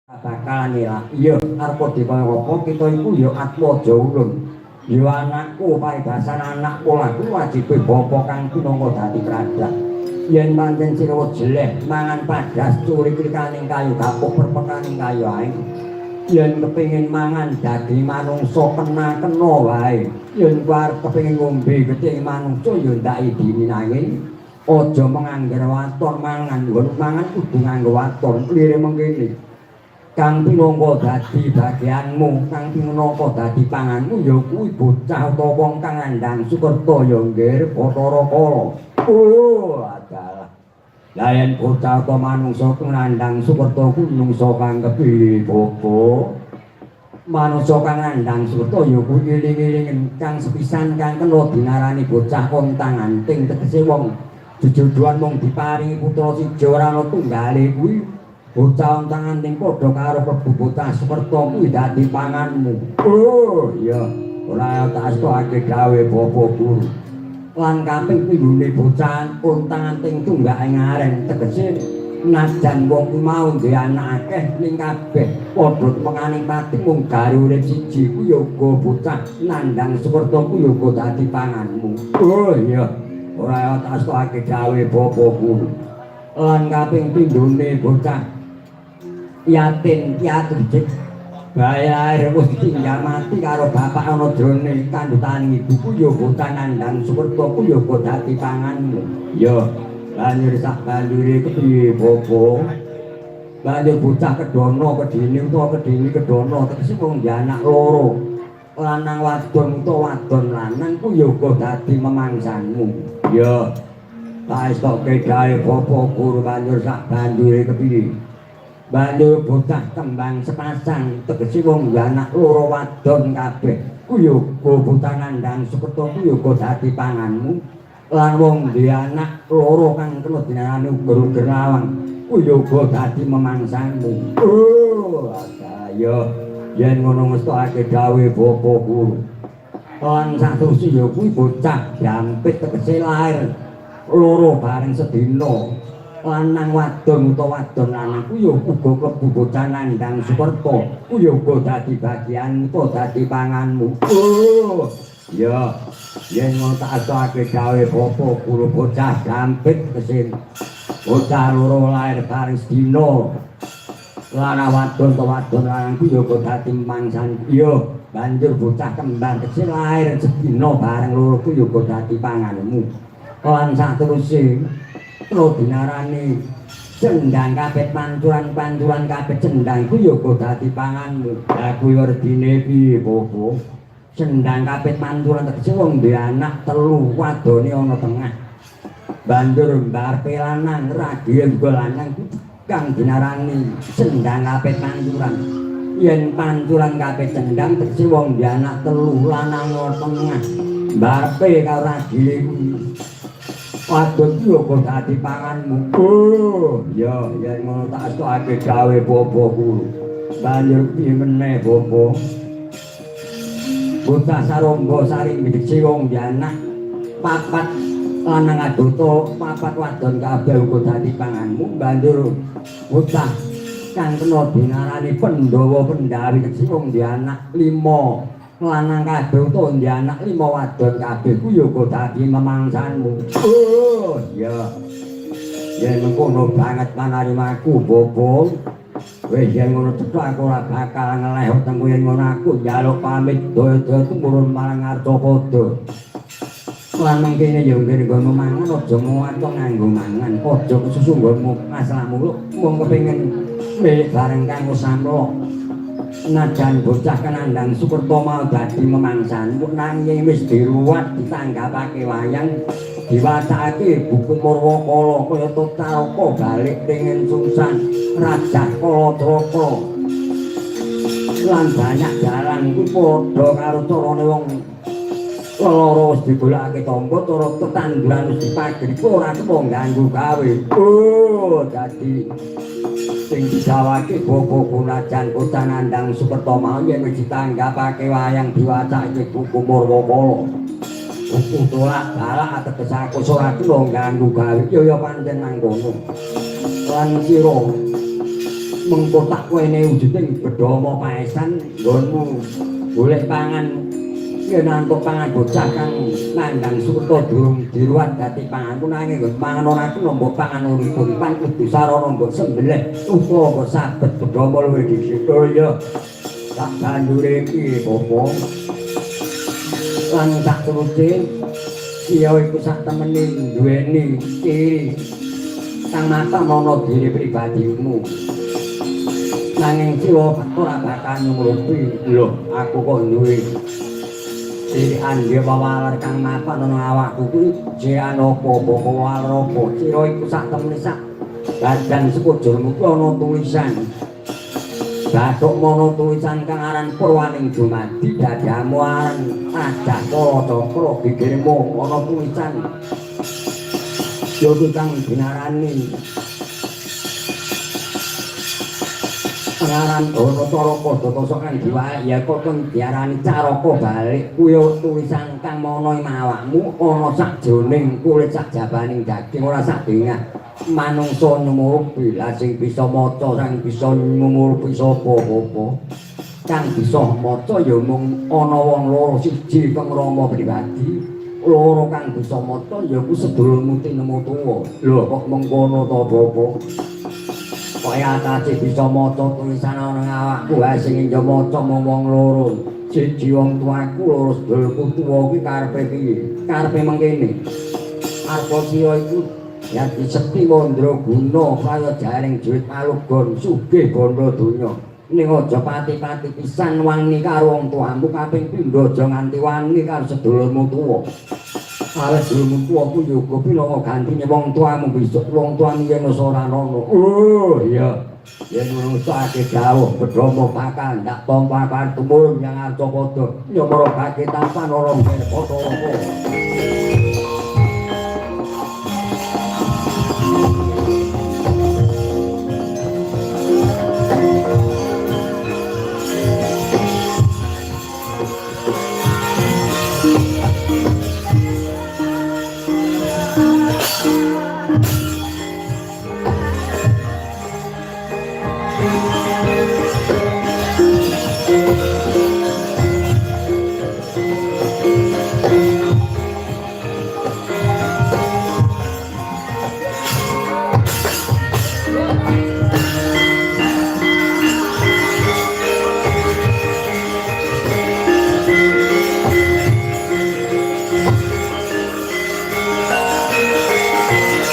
Bakalan lah. Iya, arep dikaya apa kita iku ya atmaja ulun. Ya anakku paribasan anakku laku wajibe bapa kang pinangka dadi pradah. Yen pancen sira jeleh mangan padas curi-crikaning kayu gapuk perpekaning kayu ae. Yen kepengin mangan dadi manungsa kena-kena wae. Yen arep kepengin ngombe getih manungsa ya ndak idini nanging aja mengangger waton mangan, nggon mangan kudu nganggo waton lire mengkene. Kang pinangka dadi bagianmu, kang pinangka dadi panganmu ya kuwi bocah utawa wong kang nandhang sukerta ya nggih Bathara Kala. Oh, adalah. Lah yen bocah utawa manungsa kang nandhang sukerta kuwi manungsa kang kepiye, Bapa? Manungsa kang nandhang sukerta ya kuwi eling-elingen kang sepisan kang kena dinarani bocah kontang-anting tegese wong jejodohan mung diparingi putra siji ora ana tunggale kuwi bocah ontang-anting padha karo klebu bocah sukerta kuwi dadi panganmu. Oh, iya. Ora tak astake gawe bapa guru. Lan kaping pindhone bocah ontang-anting tunggake ngaren tegese najan wong kuwi mau duwe anak akeh ning kabeh padha pengane pati mung gari urip siji kuwi ya uga bocah nandhang sukerta kuwi ya uga dadi panganmu. Oh, iya. Ora tak astake gawe bapa guru. Lan kaping pindhone bocah yatim piatu jek bae air wis ditinggal mati karo bapak ana jrone kandhutane ibuku ya bocah nandhang sukerta ku ya uga dadi panganmu. Ya banjur sak banjure kepiye bapa? Banjur bocah kedono kedini utawa kedini kedono tegese wong duwe anak loro lanang wadon utawa wadon lanang ku ya uga dadi memangsanmu. Ya tak estoke gawe bapa guru banjur sak banjure kepiye? Banjur bocah kembang sepasang tegese wong duwe anak loro wadon kabeh ku ya uga bocah nandhang sukerta ku ya uga dadi panganmu. Lan wong duwe anak loro kang kena dinarani uger-uger lawang ku ya uga dadi memangsanmu. Oh, ya yen ngono ngestokake dawuhe bapa guru. Lan sateruse ya kuwi bocah dampit tegese lair loro bareng sedina lanang wadon utawa wadon lanang ku ya uga klebu bocah nandhang sukerta ku ya uga dadi bagian utawa dadi panganmu. Oh, ya yen ngono tak astake gawe bapa guru bocah dampit tegese bocah loro lair bareng sedina lanang wadon utawa wadon lanang ku ya uga dadi mangsan. Ya banjur bocah kembar tegese lair sedina bareng loro ku ya uga dadi panganmu. Lan sateruse kena dinarani cendhang kapit pancuran-pancuran kapit cendhang ku ya uga dadi panganmu. Lah kuwi werdine piye, Bapa? Cendhang kapit pancuran tegese wong duwe anak telu wadone ana tengah. Banjur mbarepe lanang ragile uga lanang kang dinarani cendhang kapit pancuran. Yen pancuran kapit cendhang tegese wong duwe anak telu lanang ana tengah. Mbarepe karo ragile kuwi wadon ku ya uga dadi panganmu. Oh, ya yen ngono tak astake gawe bapa guru. Banjur piye meneh, Bapa? Bocah sarangga saring gedhe wong duwe anak papat lanang adata papat wadon kabeh uga dadi panganmu. Banjur bocah kang kena dinarani Pandhawa Pendhawi tegese wong duwe anak 5 lanang kabeh utawa duwe anak 5 wadon kabeh ku ya uga dadi memangsanmu. Oh, iya. Yen mengkono banget panarimaku, Bapa. Wis yen ngono cetha aku ora bakal ngeleh wetengku yen ngono aku njaluk pamit daya-daya tumurun marang Arcapada. Lan mangkene ya nggih nggonmu mangan aja muwato nganggo mangan, aja kesusu nggonmu masalah muluk mung kepengin milik bareng kang samlok. Najan bocah kenandang sukerta mau dadi memangsanmu nanging wis diruwat ditanggapake wayang diwacake buku Murwakala kaya Taraka balik ringin sungsan Rajah Kalacaraka lan banyak dalang kuwi padha karo carane wong lelara wis digolekake tangga cara tetanduran wis dipageri ora kena ganggu gawe. Oh, dadi sing didhawuhake bapa gunajan bocah nandhang sukerta mau yen wis ditanggapake wayang diwacake buku Murwakala. Buku tolak balak ateges aku ora kena ganggu gawe ya ya pancen mangkono. Lan sira Mengko tak wene wujuding bedama paesan nggonmu golek pangan yen antuk pangan bocah kang nandhang sukerta durung diruwat dadi panganku nanging nggon pangan ora kena mbok pangan urip-uripan kudu sarana mbok sembelih utawa mbok sabet bedama luwih dhisik. Oh iya, tak bandure iki bapa. Lan sak teruse iya iku sak temene duweni ciri kang mapan ana diri pribadimu. Nanging sira ora bakal nyumrupi. Lho, aku kok duwe ciri andhe wawalar kang mapan ana awakku kuwi jean apa apa walar apa. Sira iku sak temene sak badan sekujurmu kuwi ana tulisan. Bathuk mono tulisan kang aran Purwaning Dumadi, dadamu aran Rajah Kalacakra, gigirmu ana tulisan ya kuwi kang dinarani Pangaran Dana Caraka Datasa kang diwaek ya kok kang diarani Caraka balik kuwi tulisan kang ana ing awakmu ana sakjroning kulit sak jabaning daging ora sak dengah manungsa nyumurupi. Lah sing bisa maca sing bisa nyumurupi sapa apa kang bisa maca ya mung ana wong loro, siji Kang Rama pribadi, loro kang bisa maca ya ku sedulurmu tinemu tuwa. Lho kok mengkono to bapa? Kaya atase bisa maca tulisan ana ing awakku wae sing enjo maca mung wong loro. Siji wong tuaku, loro sedulurku tuwa kuwi karepe piye? Karepe mengkene. Arpa sira iku ya disekti mandraguna kaya jaring juwit palugon sugih bondo donya. Ning aja pati-pati pisan wani karo wong tuamu, kaping pindho aja nganti wani karo sedulurmu tuwa. Awet sedulurmu tuwa ku ya uga pinangka gantine wong tuamu besok. Wong tuamu yen wis ora ana. Oh iya. Yen ngrusake dawuh bedama bakal ndak tampa tumurun yang arca padha nyemrokake tapan ora Bathara.